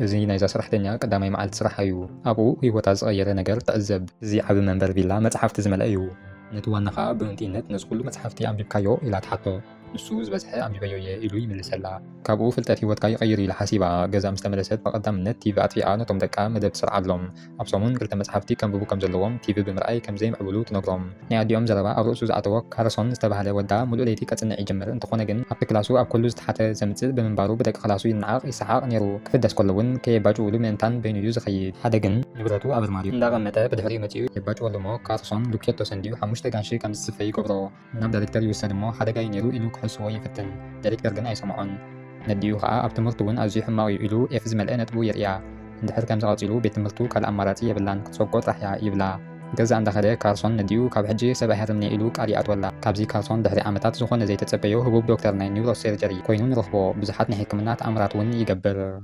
እዚ ናይዛ ሰራሕተኛ ቀዳማይ መዓልቲ ስራሓ እዩ። ኣብኡ ህይወታ ዝቐየረ ነገር ትዕዘብ። እዚ ዓቢ መንበሪ ቪላ መጽሓፍቲ ዝመልአ እዩ። ነቲ ዋና ኸኣ ብእንቲነት፣ "ነዚ ኩሉ መጽሓፍቲ ኣንቢብካዮ?" ኢላ ትሓቶ። ንሱ፣ "ዝበዝሐ ኣንቢበዮ እየ" ኢሉ ይምልሰላ። ካብኡ፣ "ፍልጠት ህይወትካ ይቐይር" ኢላ ሓሲባ። ገዛ ምስ ተመለሰት፣ ብቐዳምነት ቲቪ ኣጥፊኣ ነቶም ደቃ መደብ ትሰርዓሎም። ኣብ ሰሙን ክልተ መጽሓፍቲ ከንብቡ ከም ዘለዎም ቲቪ ብምርኣይ ከም ዘይምዕብሉ ትነግሮም። ናይ ኣዲኦም ዘረባ ኣብ ርእሱ ዝኣተዎ ካርሶን ዝተባህለ ወዳ፣ ምሉእ ለይቲ ከጽንዕ ይጅምር። እንተኾነ ግን፣ ኣብቲ ክላሱ ኣብ ኩሉ ዝተሓተ ዘምጽእ ብምንባሩ፣ ብደቂ ክላሱ ይነዓቕ፣ ይሰሓቕ ነይሩ። ክፍደስ ከሎ እውን ከየባጭውሉ ምእንታን በይኑ እዩ ዝኸይድ። ሓደ ግን፣ ንብረቱ ኣብ ኣርማድዮ እንዳቐመጠ ብድሕሪኡ መጺኡ የባጭወሉ እሞ፣ ካርሶን ሉኬቶ ሰንድዩ ሓሙሽተ ጋንሺ ከም ዝስፈ ይገብሮ። ናብ ዳይሬክተር ይውሰድ እሞ፣ "ሓደጋ እዩ ነይሩ" ኢሉ ክሕስዎ ይፍትን። ዳይሬክተር ግን ኣይሰምዖን። ነዲኡ ኸኣ፣ "ኣብ ትምህርቱ እውን ኣዝዩ ሕማቕ እዩ" ኢሉ ኤፍ ዝመልአ ነጥቡ የርእያ። እንድሕር ከምዚ ቀጺሉ፣ ቤት ትምህርቱ ካልእ ኣማራጺ የብላን፣ ክትሰጎ ጥራሕ እያ ይብላ። ገዛ እንዳኸደ፣ ካርሶን ነዲኡ፣ "ካብ ሕጂ ሰብ ኣይሃርምን'የ" ኢሉ ቃል ይኣትወላ። ካብዚ ካርሶን ድሕሪ ዓመታት ዝኾነ ዘይተጸበዮ ህቡብ ዶክተር ናይ ኒውሮ ሰርጀሪ ኮይኑ ንረኽቦ። ብዙሓት ናይ ሕክምና ተኣምራት እውን ይገብር።